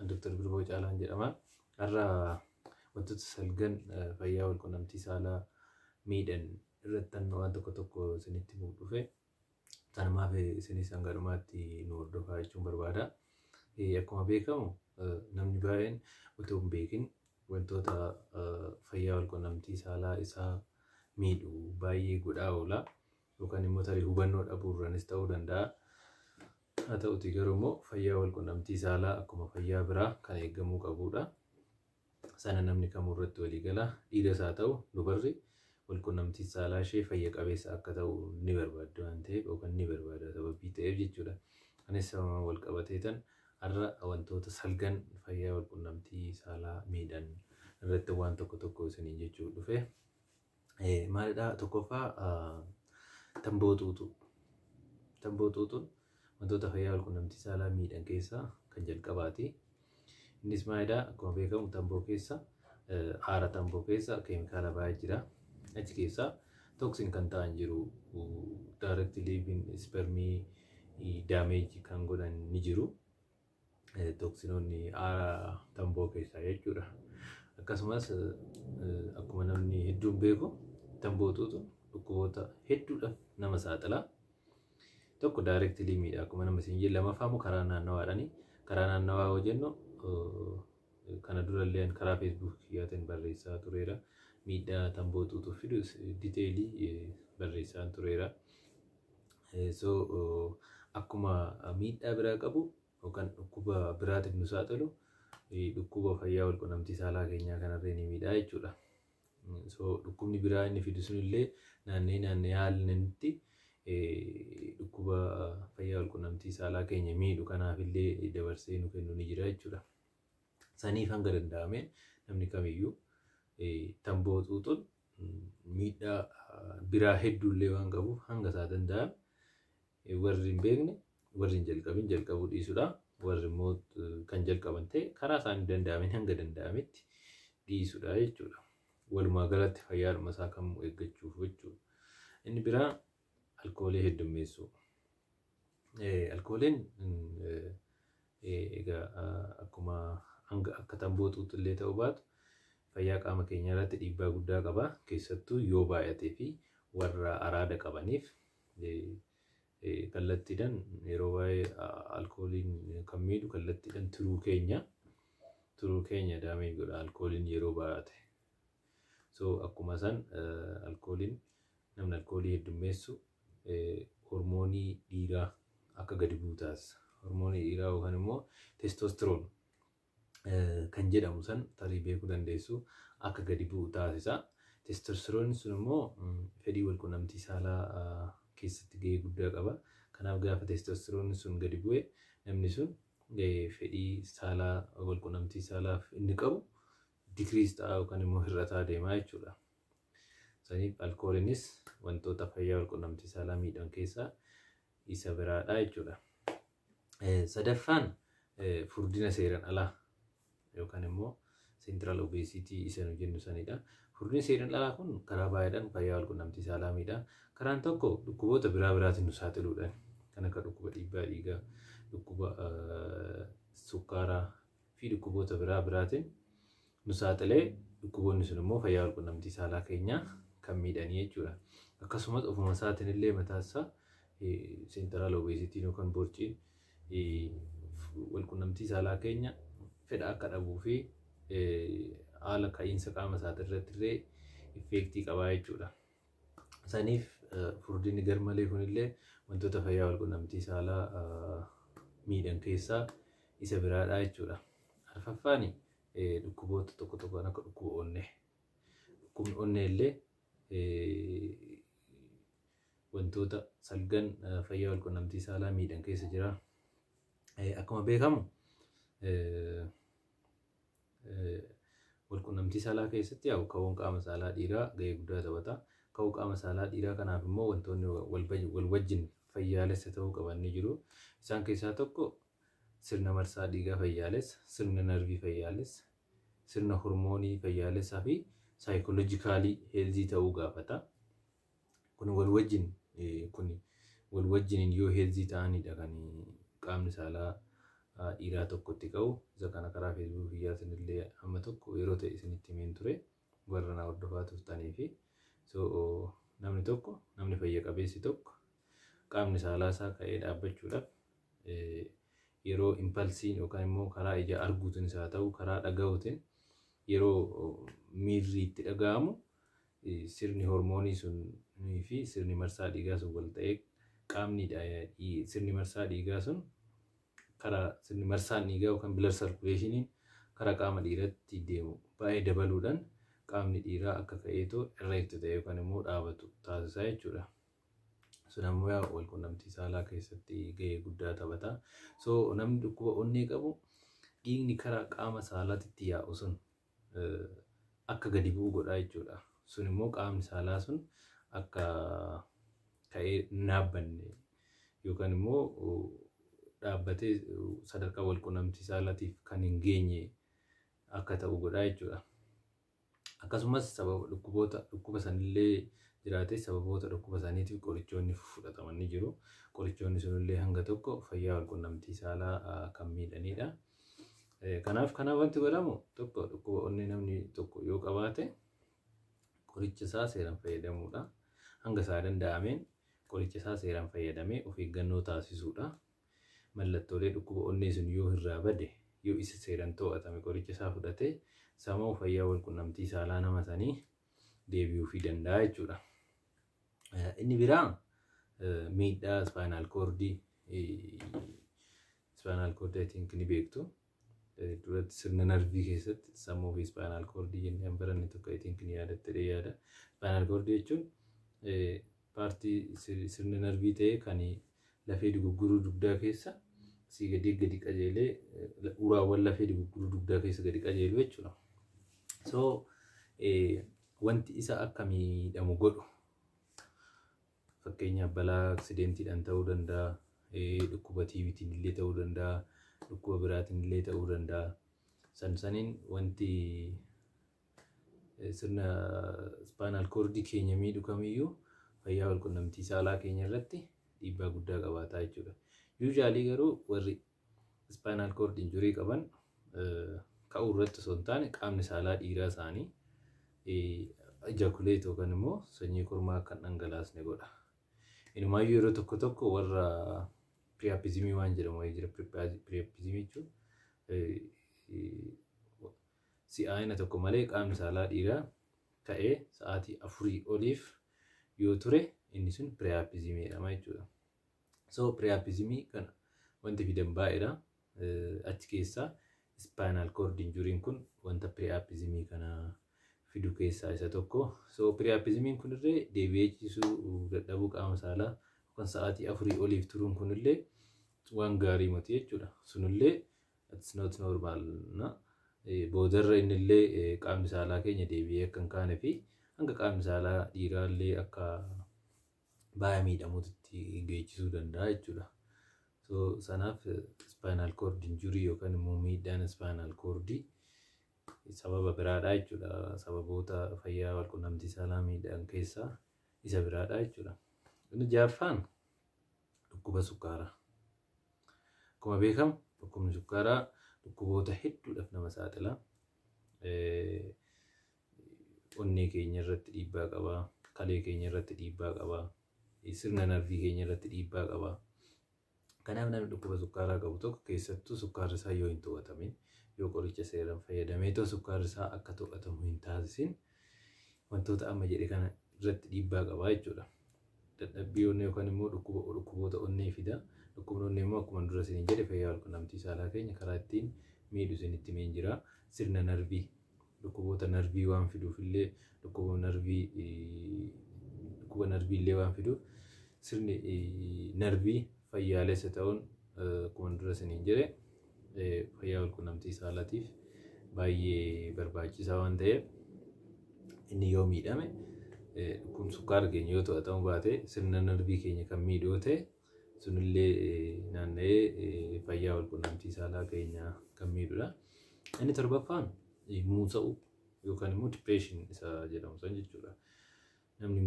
An Dr. Birboo Caalaan jedhama. Har'a wantoota salgan fayyaa walqunnamtii saalaa miidhan irratti waan tokko tokko isinitti himuuf dhufe. Sanumaaf isinis hanga dhumaatti nu hordofaa jechuun barbaada. Akkuma beekamu, namni baay'een utuu hin beekin wantoota fayyaa walqunnamtii saalaa isaa miidhu baay'ee godhaa oola. Yookaan immoo tarii hubannoo dhabuurraanis ta'uu danda'a. Haa ta'uti garuu immoo fayyaa walqunnamtii saalaa akkuma fayyaa biraa kan eegamuu qabudha. Sana namni kamuu irratti walii gala. Dhiiras haa ta'u dubarri, walqunnamtii saalaa ishee fayya qabeessa akka ta'u ni barbaaddi waan ta'eef, yookaan ni barbaada sababii ta'eef jechuudha. Anis sababa wal qabateetan har'a wantoota salgan fayyaa walqunnamtii saalaa miidhan irratti waan tokko tokko isiniin jechuu dhufe. Maalidhaa? Tokkoffaa, tamboo xuuxuu. Tamboo xuuxuun wantoota fayyaa walqunnamtii saalaa miidhan keessaa kan jalqabaati. Innis maalidhaa? Akkuma beekamu tamboo keessa, aara tamboo keessa keemikaala baay'ee jira. Achi keessaa toxin kan ta'an jiru, directly spermii damage kan godhan ni jiru. Toxinoonni aara tamboo keessaa jechuudha. Akkasumas akkuma namni hedduun beeku, tamboo xuuxuun dhukkuboota hedduudhaaf nama saaxila. Tokko, directly miidha akkuma nama isin jedhe. Lammaffaa immoo karaa naannawaadhaani. Karaa naannawaa yoo jennu, kana durallee karaa Facebook kiyyaatiin barreessaa tureera. Miidhaa tamboo xuuxuu fidu detailii barreessaa tureera. So akkuma miidhaa biraa qabu yookaan dhukkuba biraatiif nu saaxilu, dhukkuba fayyaa walqunnamtii saalaa keenyaa kanarree ni miidhaa jechuudha. So dhukkubni biraa inni fidu sunillee naannee naannee haalli inni dhukkuba fayyaa walqunnamtii saalaa keenya miidhu kanaafillee dabarsee nu kennu ni jira jechuudha. Saniif hanga danda'ameen namni kamiyyuu tamboo xuuxuun miidhaa biraa hedduullee waan qabuuf, hanga isaa danda'ame warri hin beekne, warri hin jalqabin jalqabuu dhiisudha. Warri immoo kan jalqaban ta'e, karaa isaanii danda'ameen hanga danda'ametti dhiisudha jechuudha. Walumaa galatti fayyaadhuma isaa kamuu eeggachuuf jechuudha. Inni biraa alkoolii heddummeessuu. Alkooliin egaa akkuma hanga akka tamboo xuuxullee ta'uu baatu, fayyaa qaama keenyaa irratti dhiibbaa guddaa qaba. Keessattuu yoo baay'atee fi warra araada qabaniif kallattiidhaan yeroo baay'ee alkooliin kan miidhu kallattiidhaan tiruu keenya damage godha alkooliin yeroo baay'ate. So akkuma san alkooliin, namni alkoolii heddummeessu hormoonii dhiiraa akka gadi bu'u taasisa. Hormoonii dhiiraa yookaan immoo testosterone kan jedhamu san tarii beekuu dandeessu, akka gadi bu'u taasisa. Testosteroon sun immoo fedhii walqunnamtii saalaa keessatti gahee guddaa qaba. Kanaaf gaafa testosteroon sun gadi bu'e, namni sun fedhii saalaa, walqunnamtii saalaaf inni qabu decrease ta'a yookaan immoo hir'ataa deemaa jechuudha. Saniif alkooliinis wantoota fayyaa walqunnamtii saalaa miidhan keessaa isa biraadha jechuudha. Sadaffaan furdina seeraan alaa yookaan immoo central obesity isa nu jennu sanidha. Furdinni seeraan alaa kun karaa baay'eedhaan fayyaa walqunnamtii saalaa miidha. Karaan tokko dhukkuboota biraa biraatiin nu saaxiluudhaan, kan akka dhukkuba dhiibbaa dhiigaa, dhukkuba sukkaaraa fi dhukkuboota biraa biraatiin nu saaxilee, dhukkuboonni sun immoo fayyaa walqunnamtii saalaa keenyaa kan miidhanii jechuudha. Akkasumas ofuma isaatiin illee mataasaa central obesityn yookaan borciin walqunnamtii saalaa keenya fedha akka dhabuu fi haala ka'iinsa qaama isaatii irratti illee effectii qabaa jechuudha. Saniif furdinni garmalee kunillee wantoota fayyaa walqunnamtii saalaa miidhan keessaa isa biraadha jechuudha. Arfaffaan dhukkuboota tokko tokko kan akka dhukkuba onnee. Dhukkubni onnee illee wantoota salgan fayyaa walqunnamtii saalaa miidhan keessa jira. Akkuma beekamu, walqunnamtii saalaa keessatti yaa'u ka'uun qaama saalaa dhiiraa gahee guddaa taphata. Ka'uu qaama saalaa dhiiraa kanaaf immoo wantoonni wal wajjin fayyaalessa ta'uu qaban ni jiru. Isaan keessaa tokko sirna marsaa dhiigaa fayyaalessa, sirna narvii fayyaalessa, sirna hormoonii fayyaalessaa fi psychologically healthy ta'uu gaafata. Kun wal wajjin yoo healthy ta'anidha kan qaamni saalaa dhiiraa tokkotti ka'u. Isa kana karaa Feesbuukii kiyyaatiin illee amma tokko yeroo ta'e isinitti himeen ture, warra na hordofaa turtanii fi. So namni tokko, namni fayya qabeessi tokko, qaamni saalaa isaa ka'ee dhaabbachuudhaaf yeroo impulsiin yookaan immoo karaa ija arguutiin isaa ta'u, karaa dhaga'uutiin, yeroo miirri itti dhaga'amu, sirni hormoonii sunii fi sirni marsaa dhiigaa sun wal ta'ee, qaamni sirni marsaa dhiigaa sun karaa sirni marsaan dhiigaa yookaan blood circulationiin karaa qaama dhiiratti deemu baay'ee dabaluudhaan qaamni dhiiraa akka ka'eetoo erect ta'e yookaan immoo dhaabatu taasisaa jechuudha. Sun ammoo yaa wal quunnamtii saalaa keessatti gahee guddaa taphata. So namni dhukkuba onnee qabu dhiigni karaa qaama saalaatti yaa'u sun akka gadi bu'u godha jechuudha. Sun immoo qaamni saalaa sun akka ka'ee hin dhaabbanne yookaan immoo dhaabbatee sadarkaa wal quunnamtii saalaatiif kan hin geenye akka ta'u godha jechuudha. Akkasumas sababa dhukkuboota dhukkuba sanillee jiraate, sababoota dhukkuba saniitiif qorichoonni fudhataman ni jiru. Qorichoonni sunillee hanga tokko fayyaa wal quunnamtii saalaa kan miidhanidha. Kanaaf wanti godhamu tokko, dhukkuba onnee namni tokko yoo qabaate qoricha isaa seeraan fayyadamuudha. Hanga isaa danda'ameen qoricha isaa seeraan fayyadamee of eeggannoo taasisuudha. Mallattoolee dhukkuba onnee sun yoo irraa bade, yoo isa seeraan to'atame, qoricha isaa fudhatee, sammuu fayyaa wal quunnamtii saalaa nama sanii deebi'uufii danda'a jechuudha. Inni biraa miidhaa spinal cordii. Spinal cordii I think ni beektu. Duratti sirna narvii keessatti sammuu fi spinal cordii jennee kan baranne tokko I think ni yaadatte yaada. Spinal cordii jechuun partii sirna narvii ta'ee kan lafee dugugguruu dugdaa keessa sii gadi gadi qajeelee, uraawwan lafee dugugguruu dugdaa keessa gadi qajeelu jechuudha. So wanti isa akka miidhamu godhu, fakkeenyaaf balaa accidentiidhaan ta'uu danda'a, dhukkuba TBtiin illee ta'uu danda'a, dhukkuba biraatiin illee ta'uu danda'a. San saniin wanti sirna spinal cordii keenya miidhu kamiyyuu fayyaa walqunnamtii saalaa keenya irratti dhiibbaa guddaa qabaataa jechuudha. Usually garuu warri spinal cord injury qaban ka'uu irratti osoo hin taane qaamni saalaa dhiiraa isaanii ejaculate yookaan immoo sanyii kormaa akka hin dhangalaasne godha. Inumaayyuu yeroo tokko tokko warra priapismii waan jedhamu wayii jira. Priapismii jechuun si'aayina tokko malee qaamni saalaa dhiiraa ka'ee sa'aatii 4 oliif yoo ture, inni sun priapismii jedhama jechuudha. So priapismii kana wanti fidan baay'eedha. Achi keessaa spinal cord injuryn kun wanta priapismii kana fidu keessaa isa tokko. So priapismiin kunillee deebi'ee ciisuu dadhabuu qaama saalaa yookaan sa'aatii 4 oliif turuun kunillee waan gaarii miti jechuudha. Sunillee it's not normal na. Boodarra innillee qaamni saalaa keenya deebi'ee akka hin kaane fi hanga qaamni saalaa dhiiraallee akka baay'ee miidhamuutti geessisuu danda'a jechuudha. So sanaaf spinal cord injury yookaan immoo miidhaan spinal cordii sababa biraadha jechuudha. Sababoota fayyaa walqunnamtii saalaa miidhan keessaa isa biraadha jechuudha. Inni ja'affaan dhukkuba sukkaaraa. Akkuma beekamu dhukkubni sukkaaraa dhukkuboota hedduudhaaf nama saaxila. Onnee keenya irratti dhiibbaa qaba. Kalee keenya irratti dhiibbaa qaba. Sirna narvii keenya irratti dhiibbaa qaba. Kanaaf namni dhukkuba sukkaaraa qabu tokko, keessattuu sukkaarri isaa yoo hin to'atamin, yoo qoricha seeraan fayyadamee too sukkaarri isaa akka to'atamu hin taasisin, wantoota amma jedhe kana irratti dhiibbaa qaba jechuudha. Dadhabbii onnee yookaan immoo dhukkuboota onnee fida. Dhukkubni onnee immoo akkuma dura isiniin jedhe fayyaa walqunnamtii saalaa keenya karaa ittiin miidhu isinitti himeen jira. Sirna narvii, dhukkuboota narvii waan fiduuf illee, dhukkuba narvii illee waan fiduuf, sirni narvii fayyaalessa ta'uun akkuma dura isiniin jedhe fayyaa walqunnamtii saalaatiif baay'ee barbaachisaa waan ta'eef, inni yoo miidhame, dhukkubni sukkaara keenya yoo to'atamuu baate, sirna narvii keenya kan miidhu yoo ta'e, sunillee naanna'ee fayyaa walqunnamtii saalaa keenya kan miidhudha. Inni torbaffaan muusa'uu yookaan immoo depression isa jedhamu san jechuudha. Namni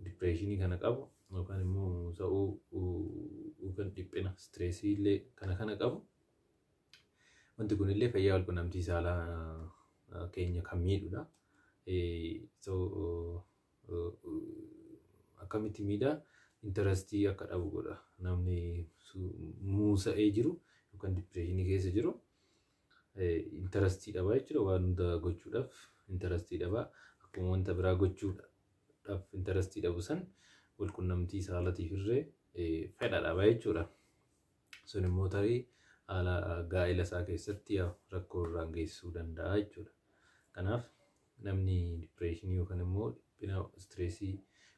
depressionii kana qabu yookaan immoo muusa'uu yookaan dhiphina stressii illee kana qabu. Wanti kunillee fayyaa walqunnamtii saalaa keenya kan miidhudha. So akkamitti miidhaa? Interestii akka dhabu godha. Namni muusa'ee jiru yookaan depressionii keessa jiru interestii dhabaa jechuudha. Waan hunda gochuudhaaf interestii dhabaa. Akkuma wanta biraa gochuudhaaf interestii dhabu san walqunnamtii saalatiif illee fedha dhabaa jechuudha. Sun immoo tarii haala gaa'ela isaa keessatti rakkoo irraan geessisuu danda'a jechuudha. Kanaaf namni depressionii yookaan immoo dhiphina stressii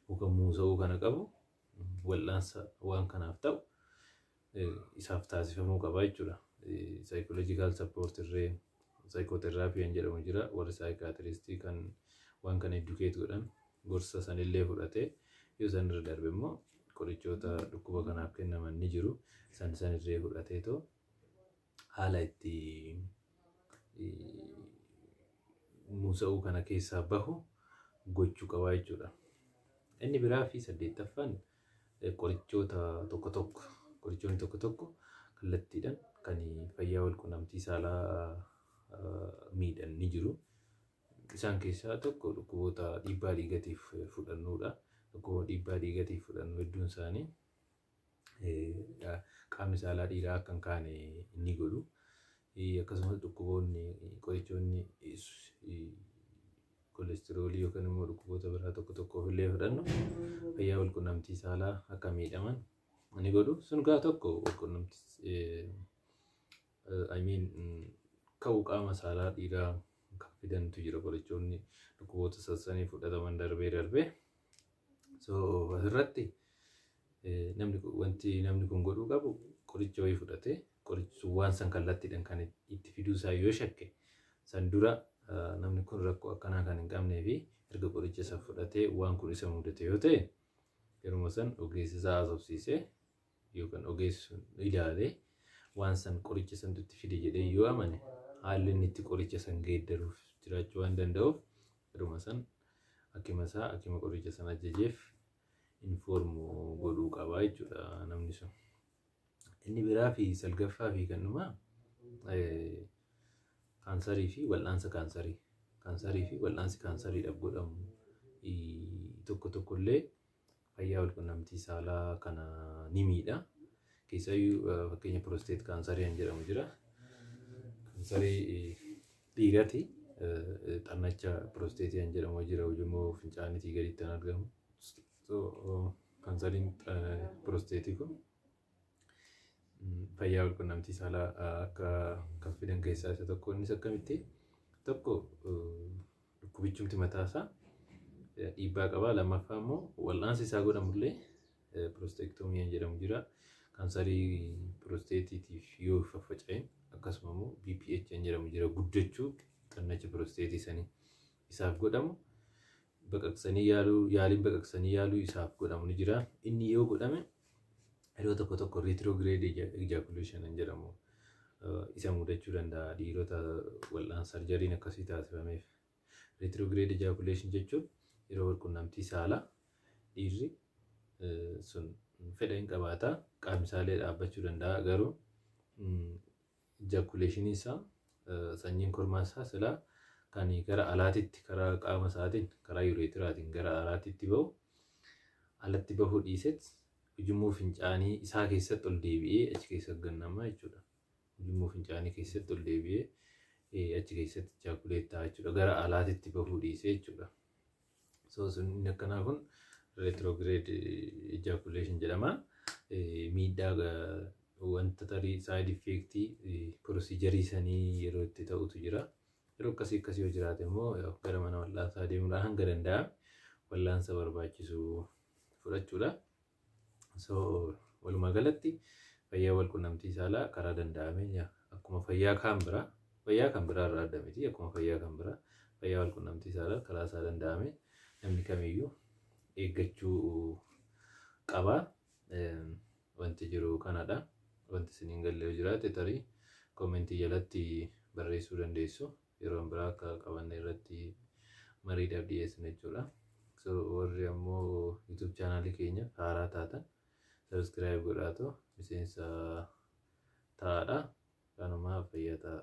yookaan muusa'uu kana qabu wal'aansa waan kanaaf ta'u isaaf taasifamuu qaba jechuudha. Psychological support irree psychotherapy kan jedhamu jira. Warri psychiatristii kan waan kana educate godhan gorsa sanillee fudhatee yoo san irra darbe immoo qorichoota dhukkuba kanaaf kennaman ni jiru. San sanirree fudhatee too haala itti muusa'uu kana keessaa bahu gochuu qaba jechuudha. Inni biraa fi saddeettaffaan qorichoota tokko tokko qorichoonni tokko tokko kallattiidhaan kan fayyaa walqunnamtii saalaa miidhan ni jiru. Isaan keessaa tokko dhukkuboota dhiibbaa dhiigatiif fudhannudha. Dhukkuboota dhiibbaa dhiigatiif fudhannu hedduun isaanii qaamni saalaa dhiiraa akka hin kaane ni godhu. Akkasumas dhukkuboonni qorichoonni kolestiroolii yookaan immoo dhukkuboota biraa tokko tokkoof illee fudhannu fayyaa walqunnamtii saalaa akka miidhaman ni godhu. Sun gaa tokko walqunnamtii I mean ka'uu qaama saalaa dhiiraa kan fidantu jira qorichoonni dhukkuboota sassanii fudhataman darbee darbee. So asirratti namni wanti namni kun godhuu qabu qoricha wayii fudhatee qorichi sun waan san kallattiidhaan kan itti fiduu isaa yoo shakke san dura namni kun rakkoo akkanaa kan hin qabnee fi erga qoricha isa fudhatee waan kun isa mudate yoo ta'e yeruma san ogeessi isaa haasofsiisee yookaan ogeessi sun ilaalee waan san qoricha santu itti fide jedhee yoo amane haalli inni itti qoricha san geeddaruuf jiraachuu waan danda'uuf yeruma san hakima isaa hakima qoricha san ajajeef inform godhuu qaba jechuudha namni sun. Inni biraa fi salgaffaa fi kan dhumaa kaansarii fi wal'aansa kaansarii. Kaansarii fi wal'aansi kaansariidhaaf godhamu tokko tokkollee fayyaa walqunnamtii saalaa kana ni miidha. Keessaayyuu fakkeenya prostate kaansarii kan jedhamu jira. Kaansarii dhiirati xannacha prostateii kan jedhamu jira ujummoo fincaaniitii gaditti kan argamu. So kaansariin prostateii kun fayyaa walqunnamtii saalaa akka kan fidan keessaa isa tokko. Innis akkamitti tokko dhukkubichumti mataasaa dhiibbaa qaba. Lammaffaa immoo wal'aansi isaa godhamullee prostatectomy kan jedhamu jira. Kaansarii prostateiitiif yoo faffaca'in akkasuma immoo BPH kan jedhamu jira guddachuu xannacha prostateii sanii isaaf godhamu baqaqsanii yaaluu yaaliin baqaqsanii yaaluu isaaf godhamu ni jira. Inni yoo godhame yeroo tokko tokko retrograde ejaculation kan jedhamu isa mudachuu danda'a dhiirota wal'aan surgeryn akkasii taasifameef. Retrograde ejaculation jechuun yeroo walqunnamtii saalaa dhiirri sun fedha hin qabaata qaamni isaallee dhaabbachuu danda'a garuu ejaculation isaa sanyiin kormaa isaa silaa kan gara alaatitti karaa qaama isaatiin karaa urethraatiin gara alaatitti bahu alatti bahuu dhiiset ujummoo fincaanii isaa keessatti ol deebi'ee achi keessa gannama jechuudha. Ujummoo fincaanii keessatti ol deebi'ee achi keessatti ejaculate ta'a jechuudha. Gara alaatitti bahuu dhiisee jechuudha. So sun inni akkanaa kun retrograde ejaculation jedhama. Miidhaa wanta tarii side effectii procedureii sanii yeroo itti ta'utu jira. Yeroo akkasii akkasii yoo jiraate immoo gara mana wal'aansaa deemuudhaan hanga danda'ame wal'aansa barbaachisu fudhachuudha. So walumaa galatti fayyaa walqunnamtii saalaa karaa danda'ameen akkuma fayyaa kaan biraa fayyaa kan biraa irraa adda miti akkuma fayyaa kan biraa fayyaa walqunnamtii saalaa karaa isaa danda'ame namni kamiyyuu eeggachuu qaba. Wanti jiru kanadha. Wanti isiniin galle yoo jiraate tarii commentii jalatti barreessuu dandeessu. Yeroo biraa akka qabanne irratti mariidhaaf dhiyeessina jechuudha. Warri ammoo YouTube chaanaalii keenya haaraa taatan subscribe godhaatu miseensa ta'aadha. Kanumaa fayyaa ta'a.